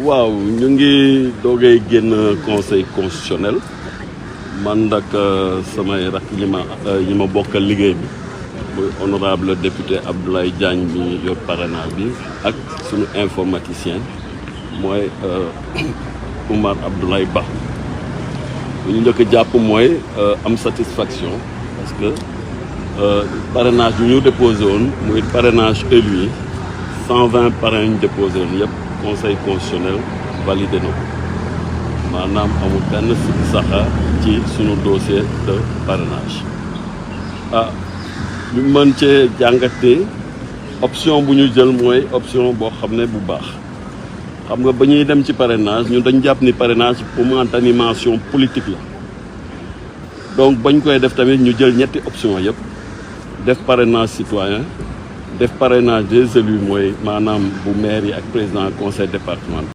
waaw ñu ngi doogay génn conseil constitutionnel man nag samay rak ñi ma bokkal liggéey bi muy honorable député Abdoulaye Diagne bi yor parrainage bi ak suñu informaticien mooy Oumar Abdoulaye Ba lu ñu njëkk a jàpp mooy am satisfaction parce que parrainage yu ñu déposé woon muy parrainage élu 120 parrains ñu déposé woon yëpp conseil constitutionnel validé na ko maanaam amul benn sikki saxa ci sunu dossier de parrainage ñu mën cee jàngatee option bu ñu jël mooy option boo xam ne bu baax xam nga ba ñuy dem ci parrainage ñun dañ jàpp ni parrainage moment d'animation politique la donc bañ koy def tamit ñu jël ñetti option yëpp def parrainage citoyen def parrainage des élus mooy maanaam bu maire yi ak président conseil départemental